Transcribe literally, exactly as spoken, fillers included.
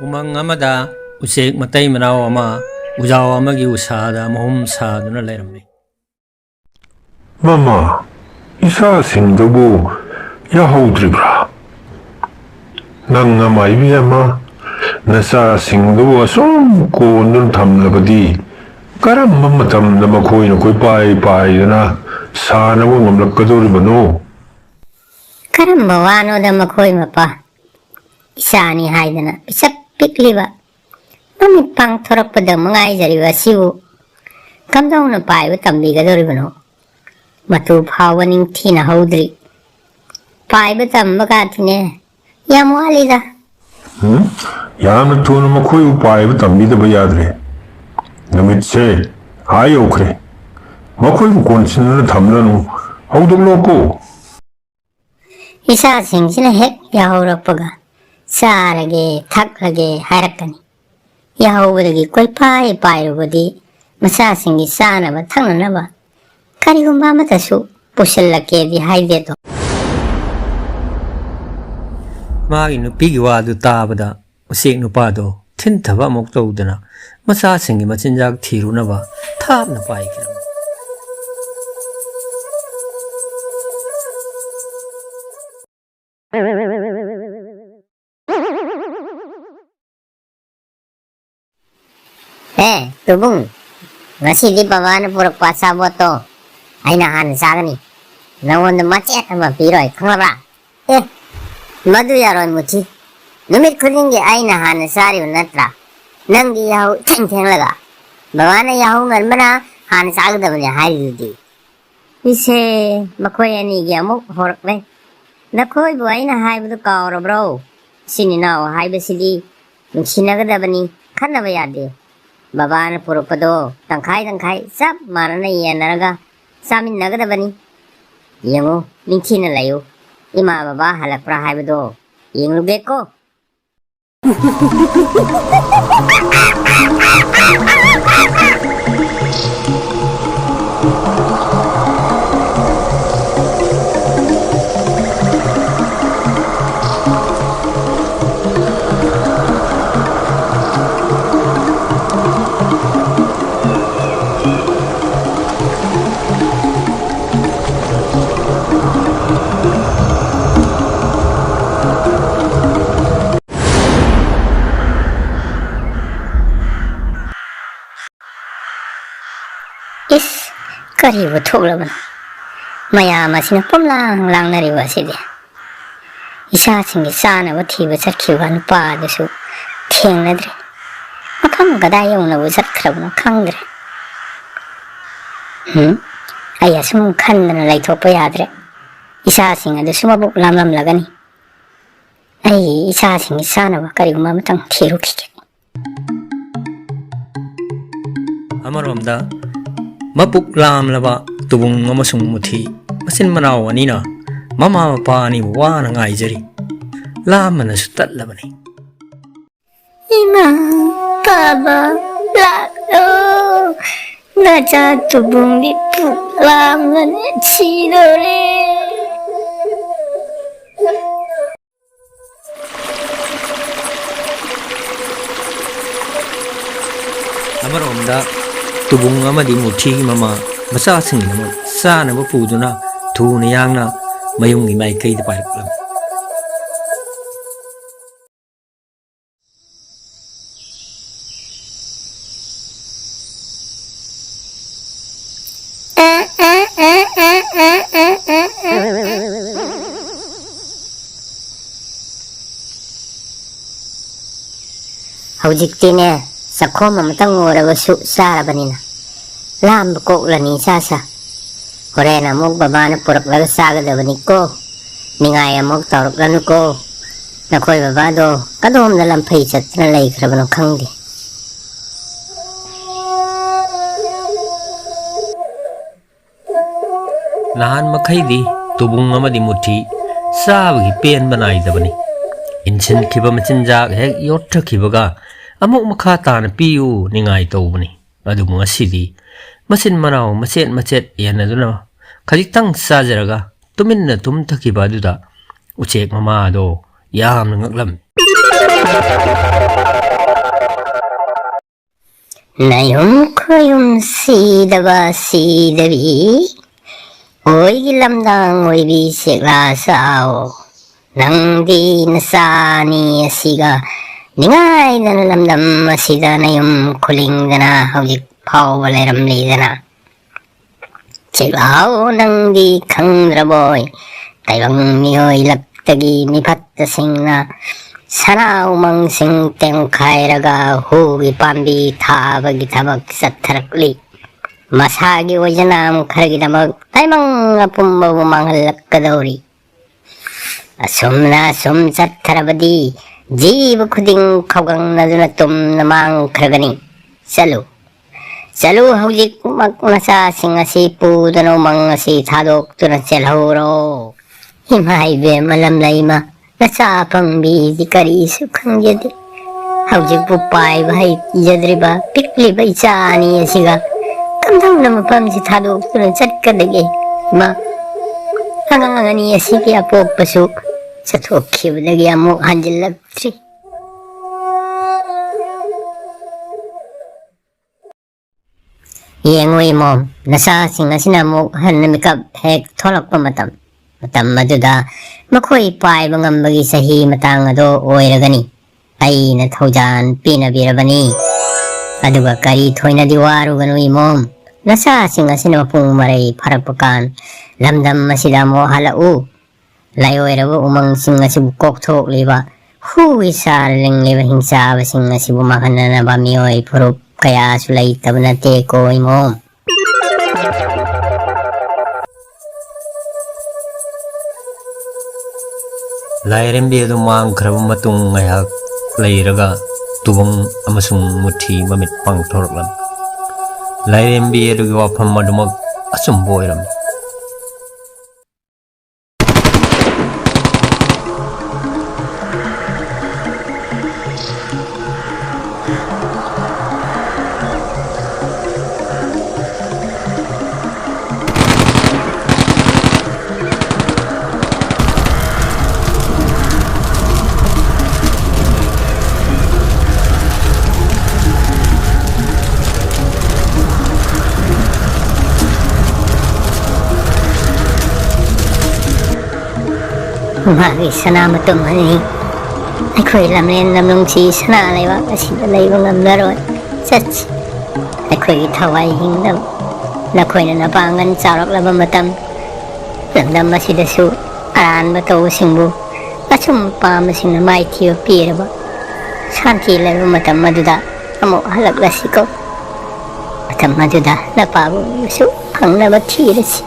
ꯎꯃꯪ ꯑꯃꯗ ꯎꯆꯦꯛ ꯃꯇꯩ ꯃꯅꯥꯎ ꯑꯃ ꯎꯖꯥꯎ ꯑꯃꯒꯤ ꯎꯁꯥꯗ ꯃꯍꯨꯝ ꯁꯥꯗꯨꯅ ꯂꯩꯔꯝꯃꯤ꯫ "ꯃꯃꯥ, ꯏꯆꯥꯁꯤꯡꯗꯨꯕꯨ ꯌꯥꯍꯧꯗ꯭ꯔꯤꯕ꯭ꯔꯥ? ꯅꯪꯅ ꯃꯥꯏꯕꯤ ꯑꯃ ꯅꯆꯥꯁꯤꯡꯗꯨꯕꯨ ꯑꯁꯨꯝ ꯀꯣꯟꯗꯨꯅ ꯊꯝꯂꯕꯗꯤ ꯀꯔꯝꯕ ꯃꯇꯝꯗ ꯃꯈꯣꯏꯅ ꯀꯣꯏꯄꯥꯏ ꯄꯥꯏꯗꯨꯅ ꯁꯥꯟꯅꯕ ꯉꯝꯂꯛꯀꯗꯧꯔꯤꯕꯅꯣ?" ꯀꯔꯝꯕ ꯋꯥꯅꯣꯗ ꯃꯈꯣꯏ ꯃꯄꯥ? ꯏꯆꯥꯅꯤ ꯍꯥꯏꯗꯅ ꯄꯤꯁꯛ ꯄꯤꯛꯂꯤꯕ ꯃꯃꯤꯠ ꯄꯥꯡꯊꯣꯔꯛꯄꯗ ꯃꯉꯥꯏꯖꯔꯤꯕ ꯑꯁꯤꯕꯨ ꯀꯝꯗꯧꯅ ꯄꯥꯏꯕ ꯇꯝꯕꯤꯒꯗꯧꯔꯤꯕꯅꯣ? ꯃꯇꯨ ꯐꯥꯎꯕ ꯅꯤꯡꯊꯤꯅ ꯍꯧꯗ꯭ꯔꯤ꯫ ꯄꯥꯏꯕ ꯇꯝꯕ ꯀꯥꯇꯤꯅꯦ, ꯌꯥꯝ ꯋꯥꯠꯂꯤꯗ꯫ ꯎꯝ? ꯌꯥꯝꯅ ꯊꯨꯅ ꯃꯈꯣꯏꯕꯨ ꯄꯥꯏꯕ ꯇꯝꯕꯤꯗꯕ ꯌꯥꯗ꯭ꯔꯦ꯫ ꯅꯨꯃꯤꯠꯁꯦ ꯑꯥ ꯌꯧꯈ꯭ꯔꯦ꯫ ꯃꯈꯣꯏꯕꯨ ꯀꯣꯟꯁꯤꯟꯗꯨꯅ ꯊꯝꯂꯅꯨ꯫ ꯍꯧꯗꯣꯛꯂꯣꯀꯣ꯫ ꯏꯆꯥꯁꯤꯡꯁꯤꯅ ꯍꯦꯛ ꯌꯥꯍꯧꯔꯛꯄꯒ ꯆꯥꯔꯒꯦ, ꯊꯛꯂꯒꯦ ꯍꯥꯏꯔꯛꯀꯅꯤ꯫ ꯌꯥꯍꯧꯕꯗꯒꯤ ꯀꯣꯏꯄꯥꯏ ꯄꯥꯏꯔꯨꯕꯗꯤ ꯃꯆꯥꯁꯤꯡꯒꯤ ꯆꯥꯅꯕ ꯊꯛꯅꯅꯕ ꯀꯔꯤꯒꯨꯝꯕ ꯑꯃꯠꯇꯁꯨ ꯄꯨꯁꯤꯜꯂꯛꯀꯦꯗꯤ ꯍꯥꯏꯗꯦꯗꯣ꯫ ꯃꯥꯒꯤ ꯅꯨꯄꯤꯒꯤ ꯋꯥꯗꯨ ꯇꯥꯕꯗ ꯎꯆꯦꯛ ꯅꯨꯄꯥꯗꯣ ꯊꯤꯟꯊꯕ ꯑꯃꯨꯛ ꯇꯧꯗꯅ ꯃꯆꯥꯁꯤꯡꯒꯤ ꯃꯆꯤꯟꯖꯥꯛ ꯊꯤꯔꯨꯅꯕ ꯊꯥꯞꯅ ꯄꯥꯏꯈ꯭ꯔꯦ꯫ ꯑꯦ, ꯇꯨꯕꯨꯡ, ꯉꯁꯤꯗꯤ ꯕꯕꯥꯅ ꯄꯨꯔꯛꯄ ꯑꯆꯥꯄꯣꯠꯇꯣ ꯑꯩꯅ ꯍꯥꯟꯅ ꯆꯥꯒꯅꯤ꯫ ꯅꯉꯣꯟꯗ ꯃꯆꯦꯠ ꯑꯃ ꯄꯤꯔꯣꯏ, ꯈꯪꯂꯕ꯭ꯔꯥ? ꯑꯦ, ꯃꯗꯨ ꯌꯥꯔꯣꯏ, ꯃꯨꯊꯤ꯫ ꯅꯨꯃꯤꯠ ꯈꯨꯗꯤꯡꯒꯤ ꯑꯩꯅ ꯍꯥꯟꯅ ꯆꯥꯔꯤꯕ ꯅꯠꯇ꯭ꯔꯥ? ꯅꯪꯗꯤ ꯌꯥꯍꯧ ꯏꯊꯦꯡ ꯊꯦꯡꯂꯒ꯫ ꯕꯕꯥꯅ ꯌꯥꯍꯧ ꯉꯟꯕꯅ ꯍꯥꯟꯅ ꯆꯥꯒꯗꯕꯅꯤ ꯍꯥꯏꯔꯤꯗꯨꯗꯤ꯫ ꯏꯁꯦ, ꯃꯈꯣꯏ ꯑꯅꯤꯒꯤ ꯑꯃꯨꯛ ꯍꯧꯔꯛꯂꯦ꯫ ꯅꯈꯣꯏꯕꯨ ꯑꯩꯅ ꯍꯥꯏꯕꯗꯨ ꯀꯥꯎꯔꯕ꯭ꯔꯣ? ꯏꯆꯤꯟ ꯏꯅꯥꯎ ꯍꯥꯏꯕꯁꯤꯗꯤ ꯅꯨꯡꯁꯤꯅꯒꯗꯕꯅꯤ, ꯈꯠꯅꯕ ꯌꯥꯗꯦ꯫ ꯕꯕꯥꯅ ꯄꯨꯔꯛꯄꯗꯣ ꯇꯪꯈꯥꯏ ꯇꯪꯈꯥꯏ ꯆꯞ ꯃꯥꯟꯅꯅ ꯌꯦꯟꯅꯔꯒ ꯆꯥꯃꯤꯟꯅꯒꯗꯕꯅꯤ꯫ ꯌꯦꯡꯉꯨ, ꯅꯤꯡꯊꯤꯅ ꯂꯩꯌꯨ꯫ ꯏꯃꯥ ꯕꯕꯥ ꯍꯜꯂꯛꯄ꯭ꯔꯥ ꯍꯥꯏꯕꯗꯣ ꯌꯦꯡꯂꯨꯒꯦꯀꯣ꯫ ꯀꯔꯤꯕꯨ ꯊꯣꯛꯂꯕꯅꯣ? ꯃꯌꯥꯝ ꯑꯁꯤꯅ ꯄꯨꯝꯂꯥꯡ ꯂꯥꯡꯅꯔꯤꯕ ꯑꯁꯤꯗꯤ꯫ ꯏꯆꯥꯁꯤꯡꯒꯤ ꯆꯥꯅꯕ ꯊꯤꯕ ꯆꯠꯈꯤꯕ ꯅꯨꯄꯥ ꯑꯗꯨꯁꯨ ꯊꯦꯡꯅꯗ꯭ꯔꯦ꯫ ꯃꯐꯝ ꯀꯗꯥꯏ ꯌꯧꯅꯕꯨ ꯆꯠꯈ꯭ꯔꯕꯅꯣ ꯈꯪꯗ꯭ꯔꯦ꯫ ꯎꯝ, ꯑꯩ ꯑꯁꯨꯝ ꯈꯟꯗꯅ ꯂꯩꯊꯣꯛꯄ ꯌꯥꯗ꯭ꯔꯦ꯫ ꯏꯆꯥꯁꯤꯡ ꯑꯗꯨꯁꯨ ꯃꯕꯨꯛ ꯂꯥꯝꯂꯝꯂꯒꯅꯤ꯫ ꯑꯩ ꯏꯆꯥꯁꯤꯡꯒꯤ ꯆꯥꯅꯕ ꯀꯔꯤꯒꯨꯝꯕ ꯑꯃꯇꯪ ꯊꯤꯔꯨꯈꯤꯒꯦ꯫ ꯑꯃꯔꯣꯝꯗ, ꯃꯄꯨꯛ ꯂꯥꯝꯂꯕ ꯇꯨꯕꯨꯡ ꯑꯃꯁꯨꯡ ꯃꯨꯊꯤ, ꯃꯆꯤꯟ ꯃꯅꯥꯎ ꯑꯅꯤꯅ ꯃꯃꯥ ꯃꯄꯥ ꯑꯅꯤꯕꯨ ꯋꯥꯅ ꯉꯥꯏꯖꯔꯤ꯫ ꯂꯥꯝꯕꯅꯁꯨ ꯇꯠꯂꯕꯅꯤ꯫ ꯏꯃꯥ, ꯄꯥꯕ, ꯂꯥꯛꯂꯣ꯫ ꯅꯆꯥ ꯇꯨꯕꯨꯡꯗꯤ ꯄꯨꯛ ꯂꯥꯝꯕꯅ ꯁꯤꯗꯣꯔꯦ꯫ ꯑꯃꯔꯣꯝꯗ, ꯇꯨꯕꯨꯡ ꯑꯃꯗꯤ ꯃꯨꯊꯤꯒꯤ ꯃꯃꯥ ꯃꯆꯥꯁꯤꯡꯒꯤꯗꯃꯛ ꯆꯥꯅꯕ ꯄꯨꯗꯨꯅ ꯊꯨꯅ ꯌꯥꯡꯅ ꯃꯌꯨꯝꯒꯤ ꯃꯥꯏꯀꯩꯗ ꯄꯥꯏꯔꯛꯂꯝꯃꯤ꯫ ꯍꯧꯖꯤꯛꯇꯤꯅꯦ, ꯆꯈꯣꯝ ꯑꯃꯇꯪ ꯑꯣꯏꯔꯕꯁꯨ ꯆꯥꯔꯕꯅꯤꯅ ꯂꯥꯝꯕ ꯀꯣꯛꯂꯅꯤ ꯏꯆꯥꯁꯥ꯫ ꯍꯣꯔꯦꯟ ꯑꯃꯨꯛ ꯕꯕꯥꯅ ꯄꯨꯔꯛꯂꯒ ꯆꯥꯒꯗꯕꯅꯤꯀꯣ꯫ ꯅꯤꯡꯉꯥꯏ ꯑꯃꯨꯛ ꯇꯧꯔꯛꯂꯅꯨꯀꯣ꯫ ꯅꯈꯣꯏ ꯕꯕꯥꯗꯣ ꯀꯗꯣꯝꯗ ꯂꯝꯐꯩ ꯆꯠꯇꯅ ꯂꯩꯈ꯭ꯔꯕꯅꯣ ꯈꯪꯗꯦ꯫ ꯅꯍꯥꯟ ꯃꯈꯩꯗꯤ ꯇꯨꯕꯨꯡ ꯑꯃꯗꯤ ꯃꯨꯊꯤ ꯆꯥꯕꯒꯤ ꯄꯦꯟꯕ ꯅꯥꯏꯗꯕꯅꯤ꯫ ꯏꯟꯁꯤꯟꯈꯤꯕ ꯃꯆꯤꯟꯖꯥꯛ ꯍꯦꯛ ꯌꯣꯠꯊꯈꯤꯕꯒ ꯑꯃꯨꯛ ꯃꯈꯥ ꯇꯥꯅ ꯄꯤꯌꯨ ꯅꯤꯡꯉꯥꯏ ꯇꯧꯕꯅꯤ꯫ ꯑꯗꯨꯕꯨ ꯉꯁꯤꯗꯤ ꯃꯆꯤꯟ ꯃꯅꯥꯎ ꯃꯆꯦꯠ ꯃꯆꯦꯠ ꯌꯦꯟꯅꯗꯨꯅ ꯈꯖꯤꯛꯇꯪ ꯆꯥꯖꯔꯒ ꯇꯨꯃꯤꯟꯅ ꯇꯨꯝꯊꯈꯤꯕ ꯑꯗꯨꯗ ꯎꯆꯦꯛ ꯃꯃꯥ ꯑꯗꯣ ꯌꯥꯝꯅ ꯉꯛꯂꯝꯃꯤ꯫ ꯅꯌꯨꯝ ꯈꯣꯌꯨꯝ ꯁꯤꯗꯕ ꯁꯤꯗꯕꯤ, ꯑꯣꯏꯒꯤ ꯂꯝꯗꯥꯡ ꯑꯣꯏꯕꯤ ꯆꯦꯛꯂꯥ ꯆꯥꯎ꯫ ꯅꯪꯗꯤ ꯅꯆꯥꯅꯤ ꯑꯁꯤꯒ ꯅꯤꯡꯉꯥꯏꯗꯅ ꯂꯝꯗꯝ ꯑꯁꯤꯗ ꯅꯌꯨꯝ ꯈꯨꯂꯤꯡꯗꯅ ꯍꯧꯖꯤꯛ ꯐꯥꯎꯕ ꯂꯩꯔꯝꯂꯤꯗꯅ꯫ ꯆꯦꯛꯂꯥꯎ ꯅꯪꯗꯤ ꯈꯪꯗ꯭ꯔꯕꯣꯏ, ꯇꯥꯏꯕꯪ ꯃꯤꯑꯣꯏ ꯂꯛꯇꯒꯤ ꯃꯤꯐꯠꯇꯁꯤꯡꯅ ꯁꯅꯥ ꯎꯃꯪꯁꯤꯡ ꯇꯦꯝꯈꯥꯏꯔꯒ ꯍꯨꯒꯤ ꯄꯥꯝꯕꯤ ꯊꯥꯕꯒꯤ ꯊꯕꯛ ꯆꯠꯊꯔꯛꯂꯤ꯫ ꯃꯁꯥꯒꯤ ꯑꯣꯏꯖꯅꯥꯝ ꯈꯔꯒꯤꯗꯃꯛ ꯇꯥꯏꯕꯪ ꯑꯄꯨꯝꯕꯕꯨ ꯃꯥꯡꯍꯜꯂꯛꯀꯗꯧꯔꯤ꯫ ꯑꯁꯨꯝꯅ ꯑꯁꯨꯝ ꯆꯠꯊꯔꯕꯗꯤ ꯖꯤꯕ ꯈꯨꯗꯤꯡ ꯈꯧꯒꯪꯅꯗꯨꯅ ꯇꯨꯝꯅ ꯃꯥꯡꯈ꯭ꯔꯒꯅꯤ꯫ ꯆꯠꯂꯨ, ꯆꯠꯂꯨ, ꯍꯧꯖꯤꯛꯃꯛ ꯅꯆꯥꯁꯤꯡ ꯑꯁꯤ ꯄꯨꯗꯨꯅ ꯎꯃꯪ ꯑꯁꯤ ꯊꯥꯗꯣꯛꯇꯨꯅ ꯆꯦꯜꯍꯧꯔꯣ꯫ ꯏꯃꯥ ꯏꯕꯦꯝꯃ ꯂꯝꯂꯩꯃ, ꯅꯆꯥ ꯑꯄꯪꯕꯤꯗꯤ ꯀꯔꯤꯁꯨ ꯈꯪꯖꯗꯦ꯫ ꯍꯧꯖꯤꯛꯄꯨ ꯄꯥꯏꯕ ꯍꯩꯖꯗ꯭ꯔꯤꯕ ꯄꯤꯛꯂꯤꯕ ꯏꯆꯥ ꯑꯅꯤ ꯑꯁꯤꯒ ꯀꯝꯗꯧꯅ ꯃꯐꯝꯁꯤ ꯊꯥꯗꯣꯛꯇꯨꯅ ꯆꯠꯀꯗꯒꯦ? ꯏꯃꯥ, ꯑꯉꯥꯡ ꯑꯅꯤ ꯑꯁꯤꯒꯤ ꯑꯄꯣꯛꯄꯁꯨ ꯆꯠꯊꯣꯛꯈꯤꯕꯗꯒꯤ ꯑꯃꯨꯛ ꯍꯟꯖꯤꯜꯂꯛꯇ꯭ꯔꯤ꯫ ꯌꯦꯡꯉꯨ ꯏꯃꯣꯝ, ꯅꯆꯥꯁꯤꯡ ꯑꯁꯤꯅ ꯑꯃꯨꯛ ꯍꯟꯅ ꯃꯤꯀꯞ ꯍꯦꯛ ꯊꯣꯛꯂꯛꯄ ꯃꯇꯝ, ꯃꯇꯝ ꯑꯗꯨꯗ ꯃꯈꯣꯏ ꯄꯥꯏꯕ ꯉꯝꯕꯒꯤ ꯆꯍꯤ ꯃꯇꯥꯡ ꯑꯗꯣ ꯑꯣꯏꯔꯒꯅꯤ꯫ ꯑꯩꯅ ꯊꯧꯖꯥꯜ ꯄꯤꯅꯕꯤꯔꯕꯅꯤ꯫ ꯑꯗꯨꯒ ꯀꯔꯤ ꯊꯣꯏꯅꯗꯤ ꯋꯥꯔꯨꯒꯅꯨ ꯏꯃꯣꯝ, ꯅꯆꯥꯁꯤꯡ ꯑꯁꯤꯅ ꯃꯄꯨꯡ ꯃꯔꯩ ꯐꯥꯔꯛꯄ ꯀꯥꯟ ꯂꯝꯗꯝ ꯑꯁꯤꯗ ꯑꯃꯨꯛ ꯍꯜꯂꯛꯎ꯫ ꯂꯥꯏꯑꯣꯏꯔꯕ ꯎꯃꯪꯁꯤꯡ ꯑꯁꯤꯕꯨ ꯀꯣꯛꯊꯣꯛꯂꯤꯕ, ꯍꯨꯒꯤ ꯆꯥꯔ ꯂꯤꯡꯂꯤꯕ ꯍꯤꯡꯆꯥꯕꯁꯤꯡ ꯑꯁꯤꯕꯨ ꯃꯥꯡꯍꯟꯅꯅꯕ ꯃꯤꯑꯣꯏ ꯐꯨꯔꯨꯞ ꯀꯌꯥꯁꯨ ꯂꯩꯇꯕ ꯅꯠꯇꯦꯀꯣ ꯏꯃꯣꯝ꯫ ꯂꯥꯏꯔꯦꯝꯕꯤ ꯑꯗꯨ ꯃꯥꯡꯈ꯭ꯔꯕ ꯃꯇꯨꯡ ꯉꯥꯏꯍꯥꯛ ꯂꯩꯔꯒ ꯇꯨꯕꯪ ꯑꯃꯁꯨꯡ ꯃꯨꯊꯤ ꯃꯃꯤꯠ ꯄꯥꯡꯊꯣꯔꯛꯂꯝꯃꯤ꯫ ꯂꯥꯏꯔꯦꯝꯕꯤ ꯑꯗꯨꯒꯤ ꯋꯥꯐꯝ ꯑꯗꯨꯃꯛ ꯑꯆꯨꯝꯕ ꯑꯣꯏꯔꯝꯃꯤ꯫ ꯃꯥꯒꯤ ꯁꯅꯥ ꯃꯇꯨꯝ ꯑꯅꯤ ꯑꯩꯈꯣꯏ ꯂꯝꯂꯦꯟ ꯂꯝꯂꯨꯡꯁꯤ ꯁꯅꯥ ꯂꯩꯕꯥꯛ ꯑꯁꯤꯗ ꯂꯩꯕ ꯉꯝꯂꯔꯣꯏ꯫ ꯆꯠꯁꯤ, ꯑꯩꯈꯣꯏꯒꯤ ꯊꯋꯥꯏ ꯍꯤꯡꯅꯕ꯫ ꯅꯈꯣꯏꯅ ꯅꯄꯥꯡꯒꯜ ꯆꯥꯎꯔꯛꯂꯕ ꯃꯇꯝ, ꯂꯝꯗꯝ ꯑꯁꯤꯗꯁꯨ ꯑꯔꯥꯟꯕ ꯇꯧꯕꯁꯤꯡꯕꯨ ꯑꯆꯨꯝꯕ ꯄꯥꯝꯕꯁꯤꯡꯅ ꯃꯥꯏꯊꯤꯕ ꯄꯤꯔꯕ ꯁꯥꯟꯇꯤ ꯂꯩꯕ ꯃꯇꯝ ꯑꯗꯨꯗ ꯑꯃꯨꯛ ꯍꯜꯂꯛꯂꯁꯤꯀꯣ꯫ ꯃꯇꯝ ꯑꯗꯨꯗ ꯅꯄꯥꯕꯨꯁꯨ ꯐꯪꯅꯕ ꯊꯤꯔꯁꯤ꯫